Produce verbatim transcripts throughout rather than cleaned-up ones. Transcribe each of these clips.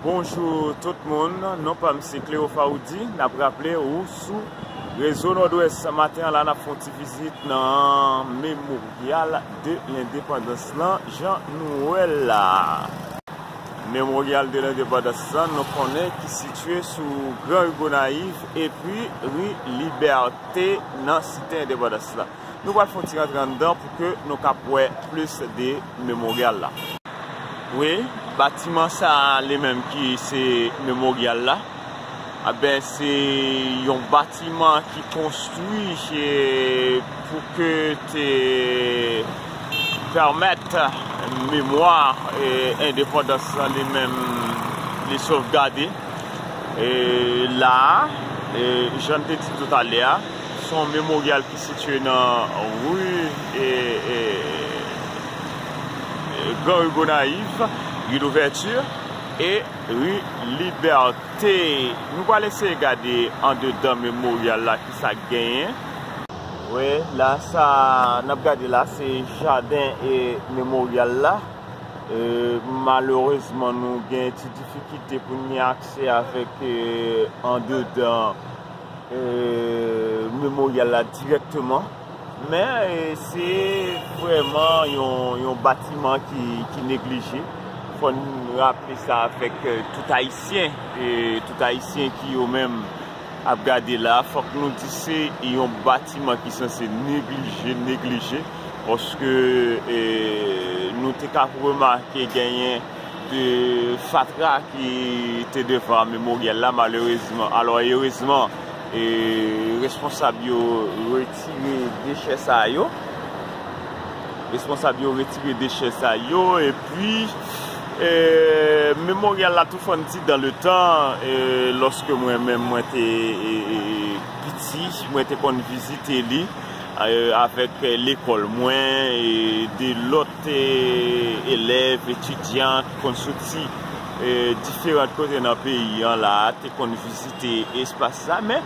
Bonjou tout moun, non pa m se Cléo Faoudy. N ap raple ou sou Rezo Nòdwès. Maten an la, n ap fè yon ti vizit nan Memoryal de Lendepandans lan, jan nou wè la. Memoryal de Lendepandans lan, nou konnen ki sitye sou Gran Ri Gonayiv epi Ri Libète nan Site Endepandans la. Nou pral fè yon ti rantre anndan pou ke nou kab wè plis de Memoryal la. Wi, batiman sa a li menm ki se Memoryal la, a ben, se yon batiman ki konstwi, e, pou ke te pèmèt memwa, e, endepandans lan li menm li sovgade. E, la a, e, jan n te di toutalè a, se yon memoryal ki sitiye nan ri, e, e, e, Gran Ri Gonayiv, Ri Louvèti, e Ri Libète. Nou pral eseye gade andedan memoryal la ki sa k genyen. Wi, la sa n ap gade la se jaden e memoryal la. E, malerezman, nou gen ti difikilte pou n gen aksè avèk, e, andedan, e, memoryal la dirèkteman. Men, e, se vrèman yon, yon batiman ki, ki neglije. Fò n raple sa avèk, e, tout Ayisyen, e, tout Ayisyen ki yo menm ap gade la, fòk nou di se yon batiman ki sanse neglije, neglije, paske, e, nou te ka remake genyen de fatra ki te devan memoryal la, malerezman. Alò, erezman, e, responsab yo retire dechè sa yo. Responsab yo retire dechè sa yo, epi, e, memoryal la tou fò n di dan le tan, e, lòske mwen menm mwen te, e, e, piti, mwen te konn vizite li, e, avèk, e, lekòl mwen, e, de lòt, e, elèv, etidyan ki konn soti, e, diferan kote nan peyi an la, te konn vizite espas sa, men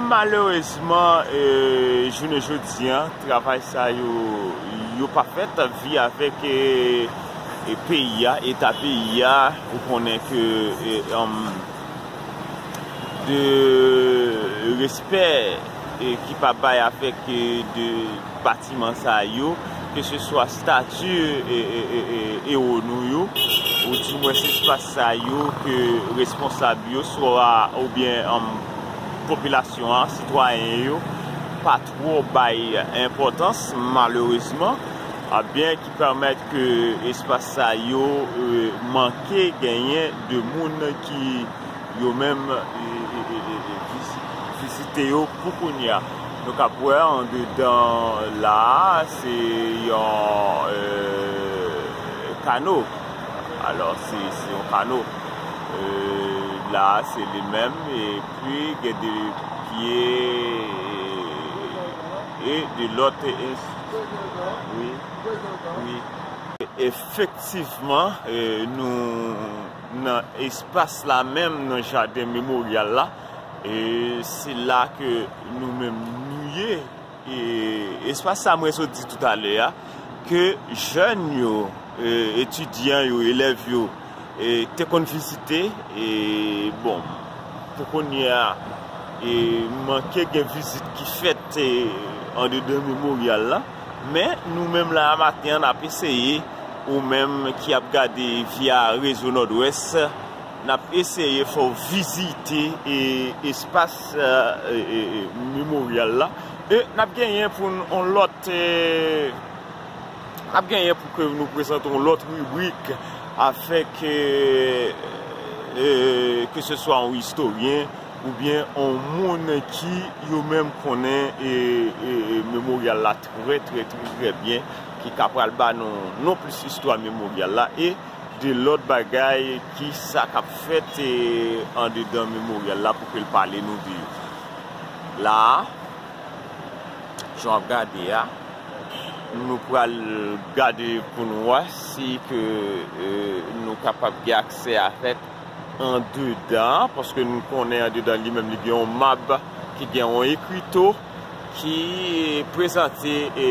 malerezman, e, jounen jodi a, travay sa yo, yo pa fèt, vi avèk, e, e, peyi a, eta peyi a, ou konnen ke, e, um, de respè, e, ki pa bay avèk, e, de batiman sa yo, ke se swa stati, e, e, e, e, ewo nou yo, ou di mwens espas sa yo ke responsab yo, swa oubyen, um, popilasyon an, sitwayen yo, pa twò bay enpòtans, malerezman, a byen ki pèmèt ke espas sa yo, e, manke genyen de moun ki yo menm, e, e, e, e, e, vizi-, vizite yo pou kounye a. Nou kab wè andedan la a, se yon, e, kano. Alò, se, se yon kano. E, la a, se li menm, epi gen de pye, e, e de lòt, e, wi, wi. Efektivman, e, nou nan espas la menm, nan jaden memoryal la. E se la ke nou menm nou ye. E espas sa mwen sot di toutalè a, ke jèn yo, e, etidyan yo, elèv yo, e, te konn vizite, e, bon, pou kounye a, e, manke gen vizit ki fèt, e, andedan memoryal la. Men, nou menm la a maten an, n ap eseye, ou menm ki ap gade via Rezo Nòdwès, n ap eseye fè w vizite, e, espas, e, e, e, memoryal la. E n ap genyen pou n on lòt, e, n ap genyen pou ke nou prezante on lòt ribrik avèk, e, e, ke se swa on istoryen oubyen on moun ki yo menm konnen, e, e, e, memoryal la trè, trè, trè, trè byen, ki ka pral ba nou, nou plis istwa memoryal la e de lòt bagay ki sa k ap fèt, e, andedan memoryal la pou ke l pale nou de yo. La a, jan w ap gade a, nou pral gade pou n wè si ke, e, nou kapab gen aksè avèk andedan, paske nou konnen andedan li menm li gen yon mab ki gen yon ekrito ki prezante, e,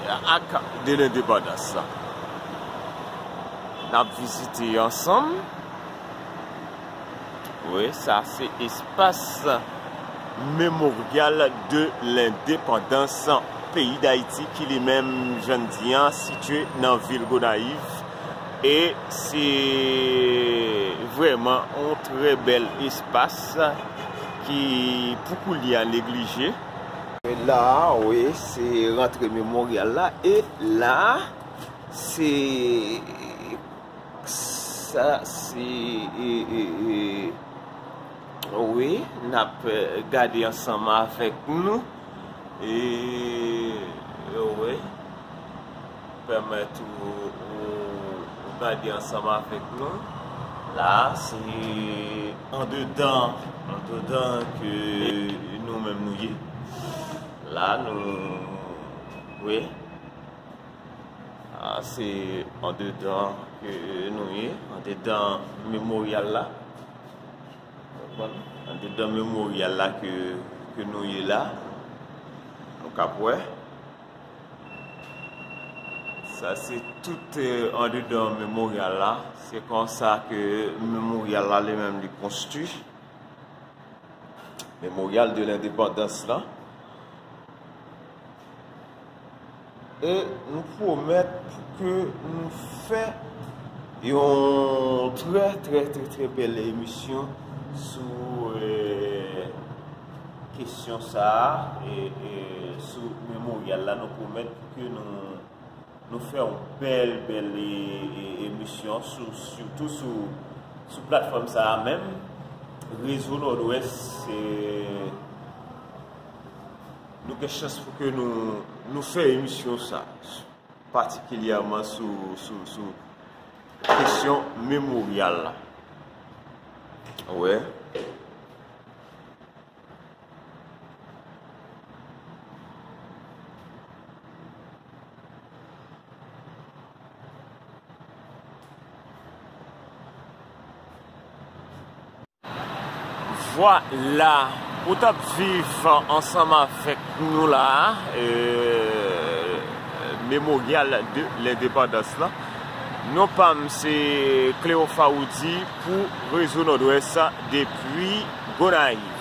Ak de Lendepandans la. N ap vizite ansanm. Wi, sa se espas Mémorial de l'Indépendance peyi Dayiti ki li menm, jan n di an, sitiye nan vil Gonayiv. E se vrèman yon trè bèl espas ki pou koulye a neglije. La, wi, se rantre Memoryal la. E la, se, sa, se, e, e, e, wi, n ap, eh, gade ansanm avèk nou. E, wi, pèmèt ou, ou, ou gade ansanm avèk nou. La, se andedan, andedan ke nou menm nou ye. La, nou, wi. A, se andedan ke nou ye, andedan Memoryal la. Konprann? Andedan Memoryal la ke, ke nou ye la. Nou k ap wè. Sa se tout, eh, andedan Memoryal la. Se konsa ke Memoryal la li menm li konstwi. Memoryal de Lendepandans lan. E nou pwomèt pou ke nou fè yon trè, trè, trè, trè bèl emisyon sou, eh, kesyon sa a, e, e sou Memoryal la. Nou pwomèt pou ke nou, nou fè yon bèl, bèl, e, e, emisyon, sou, sitou sou, sou platfòm sa a menm, Rezo Nòdwès, e, nou gen chans pou ke nou, nou fè emisyon sa, patikilyèman sou, sou, sou kesyon Memoryal la. Wè. Vwala, ou t ap viv ansanm avèk nou la, euh, Memoryal de Lendepandans lan. Non pa m se Cléo Faoudy pou Rezo Nòdwès depi Gonayiv.